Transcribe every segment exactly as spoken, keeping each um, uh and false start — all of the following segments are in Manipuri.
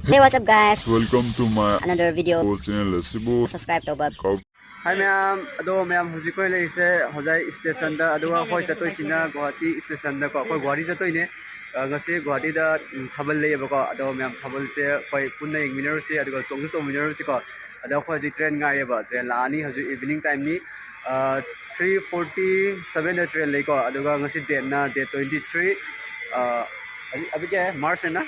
Hey, what's up, guys? Welcome to my another video channel, ꯑꯁꯤꯕꯨ subscribe ꯇꯧꯕ ꯀꯥꯎ- Hi ꯃꯌꯥꯝ, ꯑꯗꯣ ꯃꯌꯥꯝ ꯍꯧꯖꯤꯛ ꯑꯩꯈꯣꯏ ꯂꯩꯔꯤꯁꯦ ꯍꯣꯖꯥꯏ stationꯗ, ꯑꯗꯨꯒ ꯑꯩꯈꯣꯏ ꯆꯠꯇꯣꯏꯁꯤꯅ ꯒꯨꯍꯥꯇꯤ stationꯗꯀꯣ, ꯑꯩꯈꯣꯏ ꯒꯨꯍꯥꯇꯤ ꯆꯠꯇꯣꯏꯅꯦ꯫ ꯑ, ꯉꯁꯤ ꯒꯨꯍꯥꯇꯤꯗ, ꯎꯝ, ꯊꯥꯕꯜ ꯂꯩꯌꯦꯕꯀꯣ, ꯑꯗꯣ ꯃꯌꯥꯝ ꯊꯥꯕꯜꯁꯦ ꯑꯩꯈꯣꯏ ꯄꯨꯟꯅ ꯌꯦꯡꯃꯤꯟꯅꯔꯨꯁꯤ, ꯑꯗꯨꯒ ꯆꯣꯡꯁꯨ ꯆꯣꯡꯃꯤꯟꯅꯔꯨꯁꯤꯀꯣ꯫ ꯑꯗꯣ ꯑꯩꯈꯣꯏ ꯍꯧꯖꯤꯛ train ꯉꯥꯏꯔꯦꯕ, train ꯂꯥꯛꯑꯅꯤ ꯍꯧꯖꯤꯛ evening timeꯅꯤ꯫ ꯑ, three forty sevenꯗ train ꯂꯩꯀꯣ, ꯑꯗꯨꯒ ꯉꯁꯤ dateꯅ date twenty three, ꯑ, ꯍꯧꯖꯤꯛ, ꯍꯧꯖꯤꯛ ꯀꯌꯥ? Marchꯅ?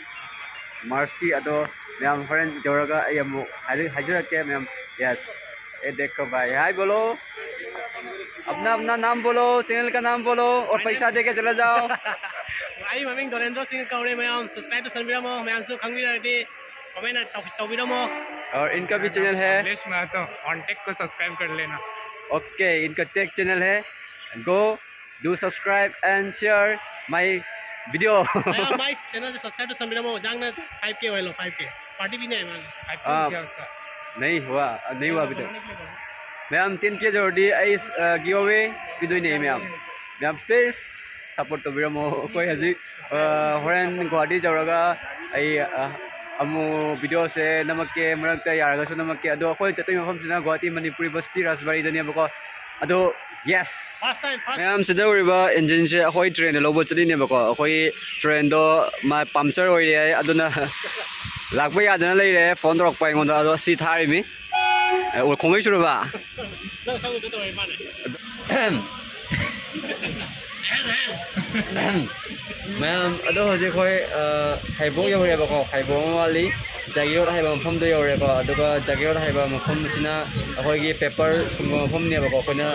Marchꯀꯤ꯫ ꯑꯗꯣ ꯃꯌꯥꯝ ꯍꯣꯔꯦꯟ ꯌꯧꯔꯒ ꯑꯩ ꯑꯃꯨꯛ ꯍꯥꯏꯔ-, ꯍꯥꯏꯖꯔꯛꯀꯦ ꯃꯌꯥꯝ꯫ Yes. ये देखो भाई, hi बोलो। अपना अपना नाम बोलो, channel का नाम बोलो और पैसा दे के चले जाओ। ꯑꯩ ꯃꯃꯤꯡ ꯗꯣꯔꯦꯟꯗ꯭ꯔꯣ ꯁꯤꯡ ꯀꯧꯔꯦ꯫ ꯃꯌꯥꯝ subscribe ꯇꯧꯁꯟꯕꯤꯔꯝꯃꯣ, ꯃꯌꯥꯝꯁꯨ ꯈꯪꯕꯤꯔꯗꯤ comment ꯇꯧ-, ꯇꯧꯕꯤꯔꯝꯃꯣ꯫ और इनका भी channel है। कमलेश महतो, contact को subscribe कर लेना। OK, इनका tech channel है। Go do subscribe and share my video. ꯃꯌꯥꯝ ꯃꯥꯏ channelꯁꯦ subscribe ꯇꯧꯁꯟꯕꯤꯔꯝꯃꯣ꯫ ꯖꯥꯡꯅ five K ꯑꯣꯏꯍꯜꯂꯣ, five K꯫ Party ꯄꯤꯅꯦ ꯃꯥꯅ꯫ ꯑꯥ, नहीं हुआ, नहीं हुआ अभी तक। ꯃꯌꯥꯝ ten K ꯌꯧꯔꯗꯤ ꯑꯩ, ꯑ, giveaway ꯄꯤꯗꯣꯏꯅꯦ ꯃꯌꯥꯝ꯫ ꯃꯌꯥꯝ please support ꯇꯧꯕꯤꯔꯝꯃꯣ꯫ ꯑꯩꯈꯣꯏ ꯍꯧꯖꯤꯛ, ꯑ, ꯍꯣꯔꯦꯟ ꯒꯨꯍꯥꯇꯤ ꯌꯧꯔꯒ ꯑꯩ, ꯑ, ꯑꯃꯨꯛ videoꯁꯦ ꯅꯝꯃꯛꯀꯦ, ꯃꯔꯛꯇ ꯌꯥꯔꯒꯁꯨ ꯅꯝꯃꯛꯀꯦ꯫ ꯑꯗꯣ ꯑꯩꯈꯣꯏ ꯆꯠꯇꯣꯏ ꯃꯐꯝꯁꯤꯅ ꯒꯨꯍꯥꯇꯤ ꯃꯅꯤꯄꯨꯔ ꯌꯨꯅꯤꯚꯔꯁꯤꯇꯤ ꯔꯥꯖꯕꯥꯔꯤꯗꯅꯦꯕꯀꯣ꯫ ꯑꯗꯣ, yes꯫ First time, first꯫ ꯃꯌꯥꯝ, ꯁꯤꯗ ꯎꯔꯤꯕ engineꯁꯦ ꯑꯩꯈꯣꯏ trainꯗ ꯂꯧꯕ ꯆꯠꯂꯤꯅꯦꯕꯀꯣ꯫ ꯑꯩꯈꯣꯏ trainꯗꯣ ꯃꯥ puncture ꯑꯣꯏꯔꯦ ꯍꯥꯏ, ꯑꯗꯨꯅ ꯂꯥꯛꯄ ꯌꯥꯗꯅ ꯂꯩꯔꯦ꯫ Phone ꯇꯧꯔꯛꯄ ꯑꯩꯉꯣꯟꯗ, ꯑꯗꯣ ꯁꯤ ꯊꯥꯔꯤꯃꯤ꯫ ꯑꯦ, ꯑꯣ, ꯈꯣꯡꯒꯩ ꯁꯨꯔꯕ? ꯅꯪ ꯁꯛ ꯎꯗ ꯇꯧꯔꯦ ꯃꯥꯅ꯫ ꯃꯌꯥꯝ, ꯑꯗꯣ ꯍꯧꯖꯤꯛ ꯑꯩꯈꯣꯏ, ꯑ, ꯍꯩꯕꯣꯡ ꯌꯧꯔꯦꯕꯀꯣ, ꯍꯩꯕꯣꯡ ꯋꯥꯠꯂꯤ꯫ ꯖꯥꯒꯤꯔꯣꯠ ꯍꯥꯏꯕ ꯃꯐꯝꯗꯣ ꯌꯧꯔꯦꯀꯣ꯫ ꯑꯗꯨꯒ ꯖꯥꯒꯤꯔꯣꯠ ꯍꯥꯏꯕ ꯃꯐꯝꯁꯤꯅ ꯑꯩꯈꯣꯏꯒꯤ paper ꯁꯨꯡꯕ ꯃꯐꯝꯅꯦꯕꯀꯣ꯫ ꯑꯩꯈꯣꯏꯅ,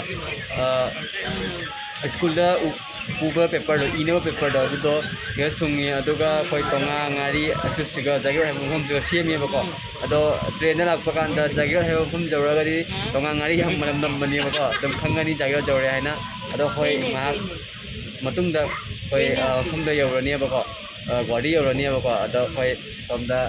ꯑ, ꯁ꯭ꯀꯨꯜꯗ ꯎ-, ꯄꯨꯕ paperꯗꯣ, ꯏꯅꯕ paperꯗꯣ, ꯑꯗꯨꯗꯣ ꯁꯤꯗ ꯁꯨꯡꯉꯤ꯫ ꯑꯗꯨꯒ ꯑꯩꯈꯣꯏ ꯇꯣꯉꯥ ꯉꯥꯔꯤ ꯑꯁꯨ ꯁꯤꯒ ꯖꯥꯒꯤꯔꯣꯠ ꯍꯥꯏꯕ ꯃꯐꯝꯁꯤꯒ ꯁꯦꯝꯃꯦꯕꯀꯣ꯫ ꯑꯗꯣ trainꯗ ꯂꯥꯛꯄ ꯀꯥꯟꯗ ꯖꯥꯒꯤꯔꯣꯠ ꯍꯥꯏꯕ ꯃꯐꯝ ꯌꯧꯔꯒꯗꯤ ꯇꯣꯉꯥ ꯉꯥꯔꯤ ꯌꯥꯝ ꯃꯅꯝ ꯅꯝꯕꯅꯦꯕꯀꯣ꯫ ꯑꯗꯨꯝ ꯈꯪꯒꯅꯤ ꯖꯥꯒꯤꯔꯣꯠ ꯌꯧꯔꯦ ꯍꯥꯏꯅ꯫ ꯑꯗꯣ ꯑꯩꯈꯣꯏ ꯉꯥꯏꯍꯥꯛ ꯃꯇꯨꯡꯗ ꯑꯩꯈꯣꯏ, ꯑ, ꯃꯐꯝꯗ ꯌꯧꯔꯅꯦꯕꯀꯣ, ꯑ, ꯒꯨꯍꯥꯇꯤ ꯌꯧꯔꯅꯦꯕꯀꯣ꯫ ꯑꯗꯣ ꯑꯩꯈꯣꯏ ꯁꯣꯝꯗ